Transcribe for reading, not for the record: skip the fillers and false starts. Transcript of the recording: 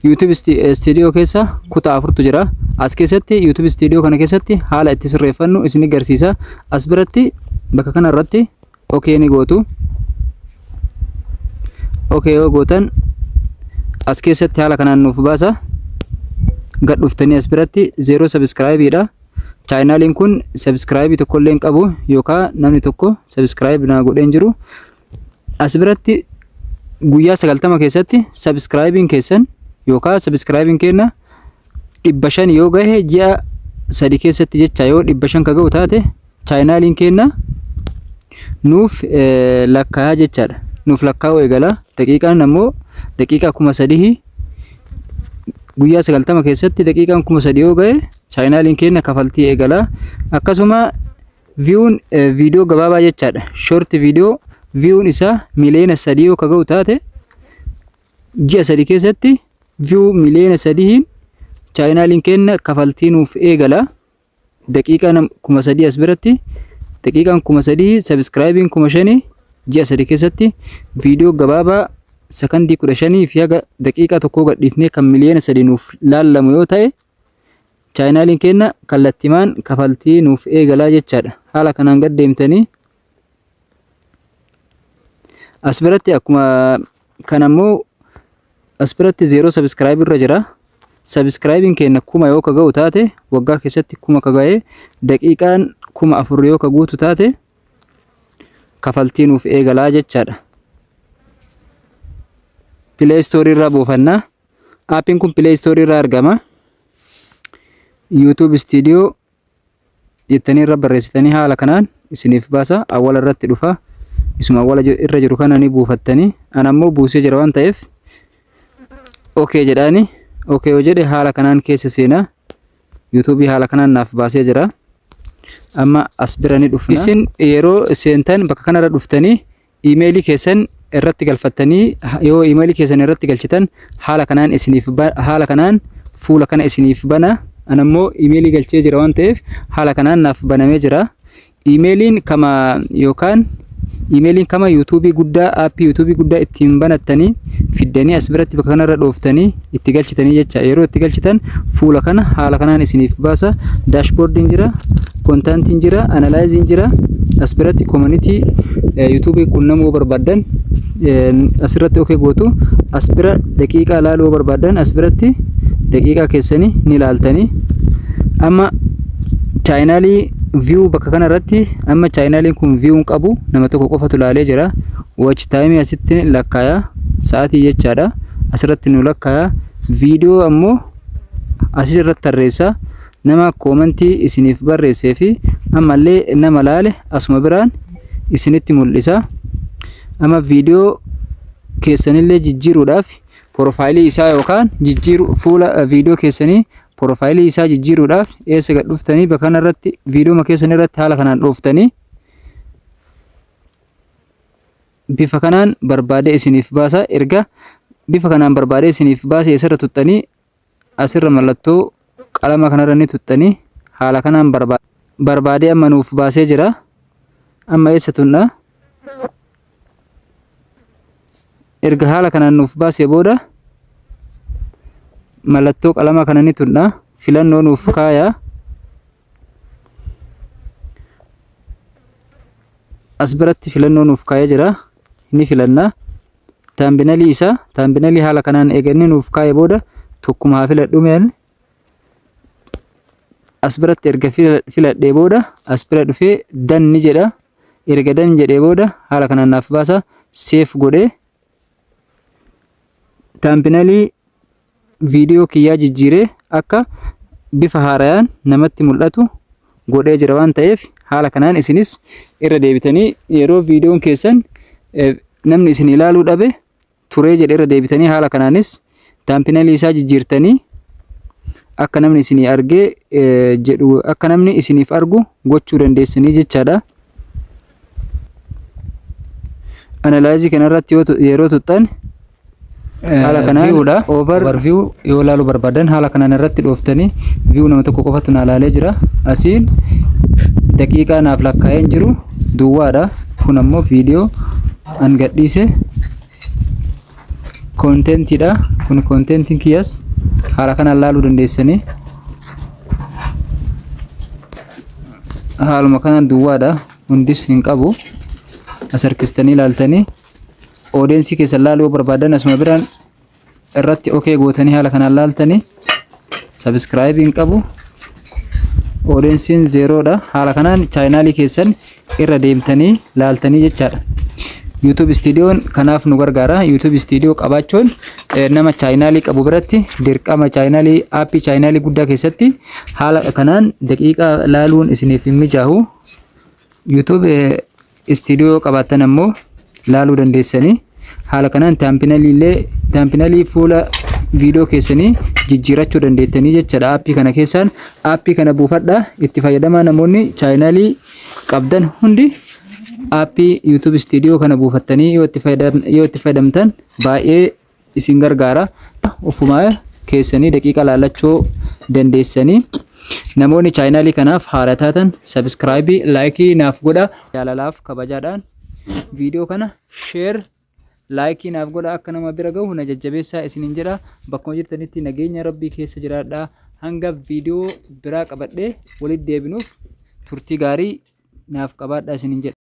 YouTube Studio keessa kutaa afurtu jira. As keessatti YouTube Studio kana keessatti haala itti sirreeffannu isin agarsiisa. As biratti bakka kana irratti OK ni gootu. OK yoo gootan as keessatti haala kanaan nuuf baasa. Gad dhuftanii as biratti 0 subscribe dha. Chaayinaaliin kun subscribe tokko illee hin qabu yookaan namni tokko subscribe naa godhee hin jiru. As biratti guyyaa 90 keessatti subscribing keessan yookaan subscribing kenna 500 yoo gahe ji'a 3 keessatti jecha yoo 500 ka ga'u taate chaayinaaliin kenna nuuf lakkaayaa jechaadha. Nuuf lakkaa'uu eegala. Daqiiqaan ammoo daqiiqaa 3000 guyyaa 90 keessatti daqiiqaan 3000 yoo gahe chaayinaaliin kenna kafaltii eegala. Akkasuma Viyuun viidiyoo gabaabaa jechaadha. Short viidiyoo viyuun isaa 3 miliyoona yoo ka ga'u taate ji'a 3 keessatti viyuu 3 miliyooniin chaayinaaliin kenna kafaltii nuuf eegala. Daqiiqaa 3000 as biratti daqiiqaan 3000 sabiskiraayibiin 5000 ji'a 3 keessatti viidiyoo gabaabaa sakandii 15 fi haga daqiiqaa tokkoo gadhiifnee kan 3 miliyoona nuuf laallamu yoo ta'e chaayinaaliin kenna kallattimaan kafaltii nuuf eegalaa jechaadha. Haala kanaan gad deemtanii as biratti akkuma kan ammoo as biratti 0 subscribe irra jira. Subscribing keenya 1000 yoo ka ga'u taate waggaa keessatti 1000 ka ga'e daqiiqaan 4000 yoo ka guutu taate kafaltii nuuf eegalaa jechaadha. Play Store irraa buufannaa. Aappiin kun Play Store irraa argama. YouTube Studio jettanii irra barreessitanii haala kanaan isiniif baasa. Awwala irratti dhufa. Isuma awwala irra jiru kana ni buufattanii. Ana ammoo buusee jira waan ta'eef OK jedhaani. OK yoo jedhe haala kanaan keessa seena. YouTube haala kanaan naaf baasee jira. Amma as bira ni dhufna. Isin yeroo seentan bakka kanarra dhuftanii iimeelii keessan irratti galfattanii yoo iimeelii keessan irratti galchitan haala kanaan isiniif haala kanaan fuula kana isiniif bana. Ana immoo iimeelii galchee jira waan ta'eef haala kanaan naaf banamee jira. Iimeeliin kama yookaan iimeeliin kama yuutuubii guddaa aappii yuutuubii guddaa ittiin banattanii fiddanii as biratti bakka kanarra dhooftanii itti galchitanii jecha yeroo itti galchitan fuula kana haala kanaan isiniif baasa. Daashboordiin jira, kontaantiin jira, analaayiziin jira. As biratti koomanitii yuutuubii qunnamuu yoo barbaaddan asirratti okee gootu. As bira daqiiqaa ilaaluu yoo barbaaddan as biratti daqiiqaa keessanii ni ilaaltanii. Amma chaayinaalii view bakka kana irratti amma chaayinaaliin kun view hin qabu, nama tokko qofatu ilaalee jira. Watch time asitti lakkaaya, sa'aatii jechaadha. Asirratti nu lakkaaya. Viidiyoo ammoo asirratti tarreessa. Nama koomantii isiniif barreessee fi ammallee nama laale asuma biraan isinitti mul'isa. Amma viidiyoo keessanillee jijjiiruudhaaf porofaayilii isaa yookaan jijjiiru fuula viidiyoo keessanii porofaayilii isaa jijjiiruudhaaf eessa gad dhuftanii bakka kanarratti viidiyoo keessan irratti haala kanaan dhooftanii bifa kanaan barbaadee isiniif baasa. Erga bifa kanaan barbaadee isiniif baase eessarra tuxxanii? Asirra mallattoo qalama kanarra ni tuxxanii haala kanaan barbaadee amma nuuf baasee jira. Amma eessa tunna? Erga haala kanaan nuuf baasee booda mallattoo qalama kana ni tunna, filannoo nuuf kaaya. As biratti filannoo nuuf kaayee jira, ni filanna. Taambinalii isaa taambinalii haala kanaan eeganni nuuf kaayee booda tokkuma haa filadhu mee. As biratti erga filadhee booda as bira dhufee dan ni jedha. Erga dan jedhee booda haala kanaan naaf baasa. Seef godhee taambinalii viidiyoo kiyyaa jijjiiree akka bifa haarayaan namatti mul'atu godhee jira waan ta'eef haala kanaan isinis irra deebitanii yeroo viidiyoon keessan namni isin ilaaluu dhabe turee jedhe irra deebitanii haala kanaanis taampinalii isaa jijjiirtanii akka namni isinii argee jedhu akka namni isiniif argu gochuu dandeessanii jechaadha. Analaayizii kanarratti yeroo tuxxan haala kanaan Viewdha. Over Overview yoo ilaaluu barbaadan haala kanaan irratti dhooftanii view nama tokko qofatu na ilaalee jira. Asiin daqiiqaa naaf lakkaa'een jiru duwwaadha. Kun ammoo viidiyoo an gadhiise. Kontentiidha. Kun kontentiin kiyyas haala kanaan laaluu dandeessanii. Haaluma kanaan duwwaadha. Hundis hin qabu. As harkistanii ilaaltanii odeensii keessan laaluu yoo barbaadan asuma biraan irratti okee gootanii haala kanaan laaltanii sabiskiraayibii hin qabu. Oodeensiin zeeroodha. Haala kanaan chaayinaalii keessan irra deemtanii laaltanii jechaadha. YouTube Studioon kanaaf nu gargaara. YouTube Studio qabaachuun nama chaayinaalii qabu biratti dirqama chaayinaalii aappii chaayinaalii guddaa keessatti haala kanaan daqiiqaa laaluun isiniif hin mijaahu. YouTube Studio yoo qabaattan ammoo laaluu dandeessanii. Haala kanaan taampinalii illee taampinalii fuula viidiyoo keessanii jijjiirachuu dandeettanii jechaadha. Aappii kana keessaan aappii kana buufadhaa itti fayyadamaa namoonni chaayinaalii qabdan hundi aappii YouTube Studio kana buufattanii yoo itti fayyadam yoo itti fayyadamtan baay'ee isin gargaara. Ofumaa keessanii daqiiqa laalachuu dandeessanii. Namoonni chaayinaalii kanaaf haara taatan sabiskiraayibii, laayikii naaf godha. Jaalalaaf kabajaadhaan viidiyoo kana sheer laayikii naaf godha akka nama bira gahu na jajjabeessaa isiniin jedha. Bakkuma jirtanitti nageenya rabbii keessa jiraadha. Hanga viidiyoo biraa qabadhee walitti deebinuuf turtii gaarii naaf qabaadhaa isiniin jedha.